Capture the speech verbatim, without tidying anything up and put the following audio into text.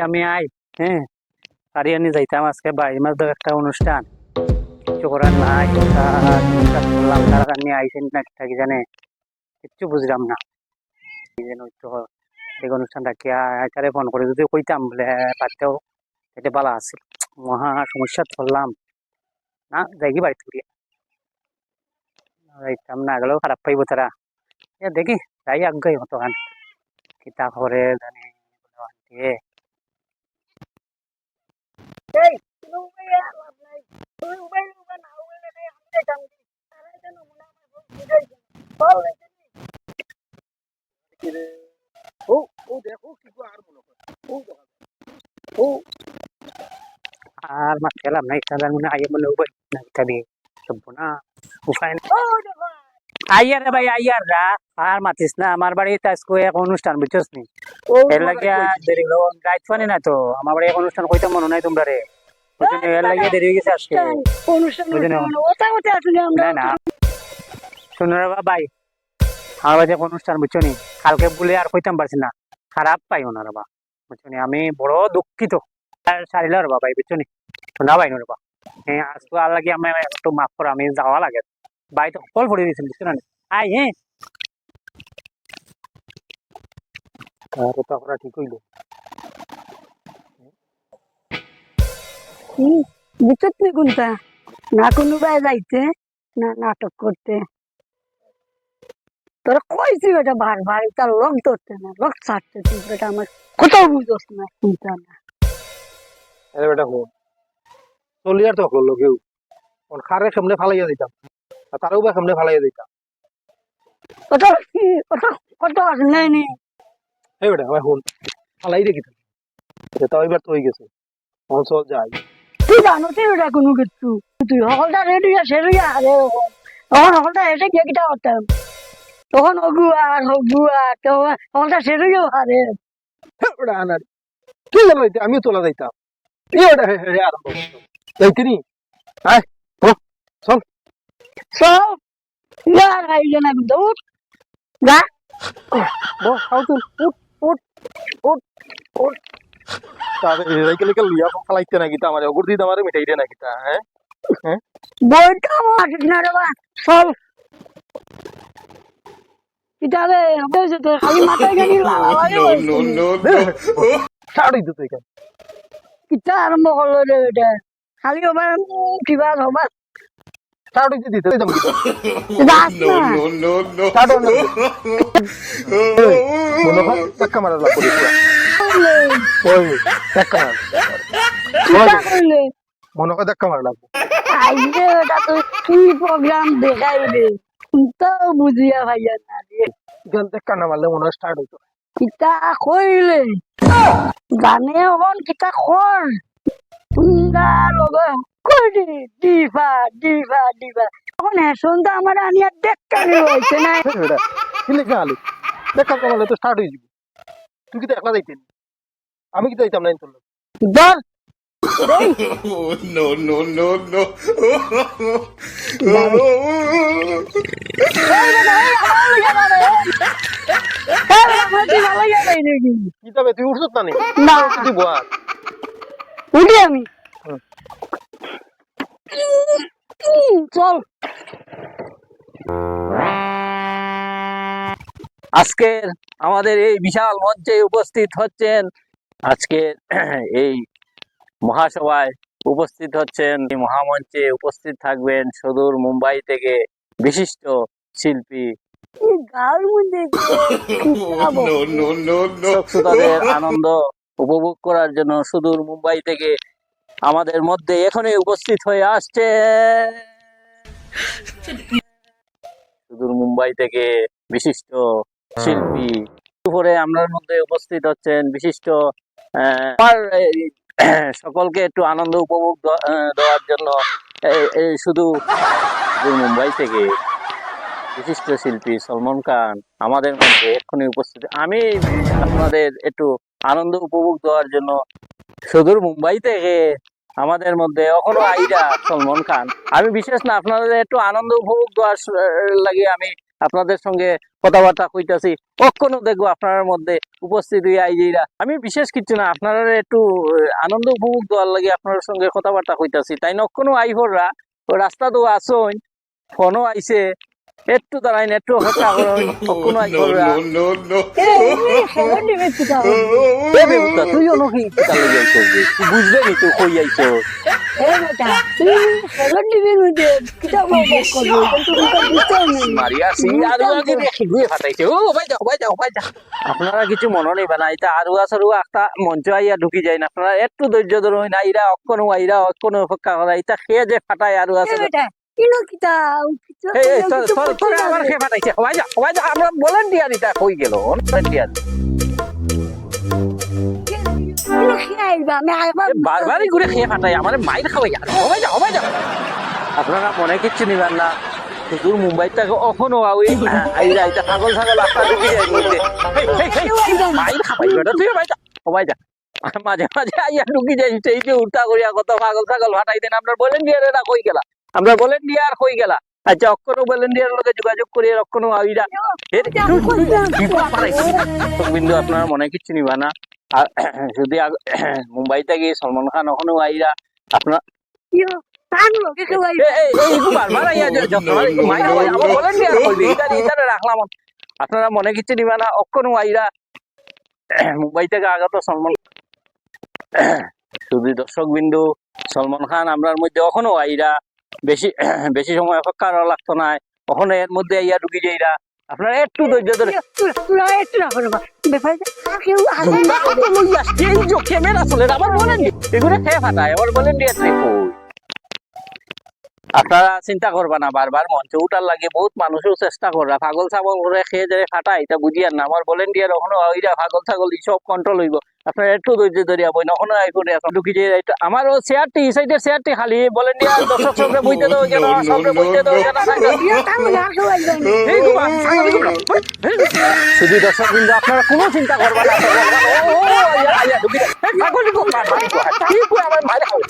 আমি আই, হ্যাঁ, পারি আনি যাইতাম আজকে বাইর মাঝে একটা অনুষ্ঠান, কিছু করার নাই। তা চিন্তা করলাম, তারা জানি আইছেন না কিতা কি জানে, কিচ্ছু বুঝলাম না। এই যে নয়তো এই অনুষ্ঠান রাখিয়া আইতারে ফোন করে যদি কইতাম বলে, "হ্যাঁ, পারতেও, এটা ভালো আছে।" মহা সমস্যা করলাম না, যাইগি বাড়ি থেকে। যাইতাম না, গেলেও খারাপ পাইবো তারা। এ দেখি, যাই আগে কতখান কিতা করে জানি। এই, কোনো উপায় আর লাভ নাই। তুমি উপায়, উপায় না হইলে আমি যাইতাম। তারা এটা নমুনা আমার বউ বুঝাই দিল। বল, এটা কি? ও, ও দেখো, কি গো আর মনে হয়। ও দেখো। ও। আর মাত খেলাম না, এটা জানি না, আইয়ে মনে হয় না, এটা দিয়ে। সব না, উপায় নাই। ও দেখো। আইয়ার রে ভাই, আইয়ার রা। আর মাতিস না, আমার বাড়িত আজকে এক অনুষ্ঠান, বুঝছস নি? ও এর তোমার লাগিয়া রাইত হইছে। দেরি হলো, রাইত পানি না তো, আমার বাড়ি এক অনুষ্ঠান কইতাম মনে নাই তোমরা রে। বুঝছো নি? এর লাগিয়া দেরি হয়ে গেছে আজকে। অনুষ্ঠান, বুঝছো নি? অনুষ্ঠান, ওটা, ওটা আসলে আমরা না, না। শুনো রে বা-, ভাই, আমার বাড়িতে এক অনুষ্ঠান, বুঝছো নি? কালকে বলে আর কইতাম পারছি না, খারাপ পাইও না রে বা। বুঝছো নি? আমি বড় দুঃখিত। আর সারিলা রে বা ভাই, বুঝছো নি? শোনা ভাই রে বা। হ্যাঁ, আজকে আর লাগি আমি একটু মাফ করো, আমি যাওয়া লাগে। ভাই তো কল পড়ে দিয়েছেন, বুঝছো না? আই, হ্যাঁ। আর ওটা করা ঠিক হইল। হুম, বুঝছত নি কোনটা? না কোনো ভাই যাইতে, না নাটক করতে। তোরা কইছি বেটা বারবার, এটা লগ ধরতে না, লগ ছাড়তে তুই বেটা আমার কোথাও বুঝছ না, চিন্তা না। আরে বেটা হুন, চলি আর তো হকলর লগেউ। অখন কারে কেমনে ফালাইয়া দিতাম, আর তারেও বা কেমনে ফালাইয়া দিতাম। কত, কত, কত আছে নাই নি? এই বেটা, আমার হুন, ফালাই রে কিতা? এটা তো এবার তো হয়ে গেছে, অখন চল যাই। তুই জানো তুই বেটা কোনো কিছু? তুই হকলটা রেডি হইয়া শেষ হইয়া আরে অখন, অখন হকলটা এসে গিয়ে কিতা করতাম? তখন অগুয়া আর হগুয়া, তো হকলটা শেষ হইয়া আরে। হে বেটা আনার, কি জানো এটা? আমিও তোলা যাইতাম। এই বেটা, হে, হে, হে, আরম্ভ করতো। যাইতে নি? আয়, চল, চল। চল। ইয়ার আইলে না কিন্তু, উঠ। যা। বস, খাও তুই। উঠ, উঠ, উঠ, উঠ। তাহলে রেজাই গেলে গেল, ইয়া, ফালাইতে না কিতা আমারে, ওগুর দিতে আমারে মিটাইতে না কিতা, হ্যাঁ? হ্যাঁ? বইটা আমার না রে বা, চল। কিতা রে, হবে যে তোর খালি মাথায় গেলি লালা লাগে। No, no, বলছিস। No, no। স্টার্ট হইতো তো এখানে। কিতা আরম্ভ করলো রে এটা? খালি ওবার, উম, কিবা হবা। স্টার্ট হইতে দিতে, দিতাম কিতা? যাস না। No, no, no, no। Start হইলো না। এই, মনে হয় ধাক্কা মারা লাগবো রে পুরা। ওই, ধাক্কা মার। কিতা করলে? মনে হয় ধাক্কা মারা লাগবো। আইজে ওটা তো কি প্রোগ্রাম দেখাইবে? তো বুঝিয়া ভাইয়া না রে। এখান ধাক্কা না মারলে মনে হয় স্টার্ট হইতো। কিতা কইলে? জানে অখন কিতা কর? তুমরা লগে করি দিবা, দিবা, দিবা। অখন হেসন তো আমার আনিয়া দেখতে হইছে না। এই বেটা, কি লেখা আলো? দেখ, কালকে আমার তো স্টার্ট হয়ে যাবে। তুই কি তো একলা যাইতে নি? আমি কি তো যাইতাম না তোর লগে। ধর। No, no, no, no। এই বেটা, এই আমার লগে যাবে। এই বেটা, আমার তুই ভালো লাগে নাকি? কি তবে তুই উঠছত না নি? না। তুই বল। উঠি আমি। হুম। চল। আজকের আমাদের এই বিশাল মঞ্চে উপস্থিত হচ্ছেন, আজকের এই মহাসভায় উপস্থিত হচ্ছেন, এই মহামঞ্চে উপস্থিত থাকবেন সুদূর মুম্বাই থেকে বিশিষ্ট শিল্পী। এই গাঁর মধ্যে কি খাবো? No, no, no, no। চোখ শ্রোতাদের আনন্দ উপভোগ করার জন্য সুদূর মুম্বাই থেকে আমাদের মধ্যে এখনই উপস্থিত হয়ে আসছে, সুদূর মুম্বাই থেকে বিশিষ্ট শিল্পী। উপরে আমরার মধ্যে উপস্থিত হচ্ছেন বিশিষ্ট, আহ, আমার এই সকলকে একটু আনন্দ উপভোগ দ-, আহ, দেওয়ার জন্য এই, এই শুধু, শুধু মুম্বাই থেকে বিশিষ্ট শিল্পী সলমান খান আমাদের মধ্যে এক্ষুনি উপস্থিত। আমি আপনাদের একটু আনন্দ উপভোগ দেওয়ার জন্য সুদূর মুম্বাই থেকে আমাদের মধ্যে এখনো আইরা সলমান খান। আমি বিশেষ না, আপনাদের একটু আনন্দ উপভোগ দেওয়ার স-, লাগি আমি আপনাদের সঙ্গে কথাবার্তা কইতাছি, অক্ষণও দেখবো আপনারার মধ্যে উপস্থিত অইয়া আইরা। আমি বিশেষ কিছু না, আপনারারে একটু, আহ, আনন্দ উপভোগ দেওয়ার লাগি আপনারার সঙ্গে কথাবার্তা কইতাছি। তাইন অক্ষণও আইফররা, রাস্তাত আছইন, ফোনও আইছে, একটু দাঁড়াইন, একটু অপেক্ষা করইন, অক্ষণও আইফররা। এ, এ, সেলুন দিবে কিতা? এ বেহুদা, তুই অনো কিতা লইয়া আইছস বে? তুই বুঝলে নি তুই কই আইছস? এ বেটা, তুই সেলুন দিবে কিতা? কিতা বকবক করবি? কিন্তু তুই তো বুঝতেও নি। মারিয়া সিং আর আগে দেখি ঘুরে ফাটাইছে। ও ভাই যাও, ভাই যাও, ভাই যাও। আপনারা কিছু মনো নিবা না, ইতা আরুয়া সারুয়া একটা মঞ্চ আইয়া ঢুকি যাইন। আপনারা একটু ধৈর্য ধরইন, আইরা, অক্ষণও আইরা, অক্ষণও অপেক্ষা করা। ইতা কে যে ফাটায় আরুয়া এ সারুয়া। বেটা, কিলো কিতা? এই, এই, তোর, তোর, তোর আবার কে ফাটাইছে? হবাই যা, হবাই যা, আমরা volunteer, ইটা কই গেল? Volunteer। কিলো কে আইবা? আমি আইবা। এ, বারবারই ঘুরে কে ফাটাই, আমারে মাইর খাওয়াই আর। হবাই যা, হবাই যা। আপনারা মনে কিচ্ছু নিবেন না। সুদূর মুম্বাই থাকি অখনো আউই, আইরা, ইটা পাগল ছাগল আপনার ঢুকি যায় মধ্যে। এই, এই, এই, মাইর খাওয়াই বেটা, তুই হবাই যা, হবাই যা। মাঝে মাঝে আইয়া ঢুকি যাই, এই যে উল্টা করিয়া কত পাগল ছাগল ফাটাই দেন। আমরা volunteer এরা কই গেলা? আমরা volunteer কই গেলা? আচ্ছা, অক্ষণও volunteer লগে যোগাযোগ করি, অক্ষণও আইরা। এ, তুই, তুই, তুই, তুই, তুই, তুই, বিন্দু, আপনারা মনে কিচ্ছু নিবা না। আর যদি আগ-, মুম্বাই থাকি সলমান খান অখনো আইরা, আপনার ইয়ো, তার লগে কেউ আইবা। এ, এ, এ, ইগু বারবার আইয়া যে যত বার ইগু মাইর খাওয়াই, আমার volunteer কইবে, ইতারে, ইতারে রাখলাম। আপনারা মনে কিচ্ছু নিবা না, অক্ষণও আইরা। মুম্বাই থাকি আগত সলমান, শুধু দর্শক বিন্দু, সলমান খান আমরার মধ্যে অখনো আইরা, বেশি, বেশি সময় অপেক্ষা করা লাগতো না, অখনো এর মধ্যে আইয়া ঢুকি যাইরা। আপনারা একটু ধৈর্য ধরে। তুই, তুই, তুই একটু না করবা। ব্যাপারে আর কেউ আসে না। এই যে camera চলে, আবার বলেন নি? এগুলো খেয়ে ফাটায়, আবার বলেন নি, এত কই? আপনারা চিন্তা করবা না, বারবার মঞ্চে উঠার লাগি বহুত মানুষও চেষ্টা কররা, পাগল ছাগল করে খেয়ে যে ফাটায়, ইটা বুঝিয়ার না। আমার volunteer অখনো আইরা, পাগল ছাগল ই সব control অইবো। আপনারা একটু ধৈর্য ধরিয়া বইন, অখনো আইফোনে এখন ঢুকি যে এটা আমার ও চেয়ারটি, এই সাইডের চেয়ারটি খালি, volunteer দর্শক সবরে বইতে দাও, কেন সবরে বইতে দাও, কেন সাইডে? ইয়ে, তাহলে আর কেউ আইবা না। এই তো বাস, ছাগল এগুলো। শুধু দর্শক বিন্দু, আপনারা কোনো চিন্তা করবা না। ও, ও, ও, আইয়া, আইয়া, ঢুকি। এই ছাগল এগুলো, মার, মার, মার। কি করে আমার মায়ের খাও?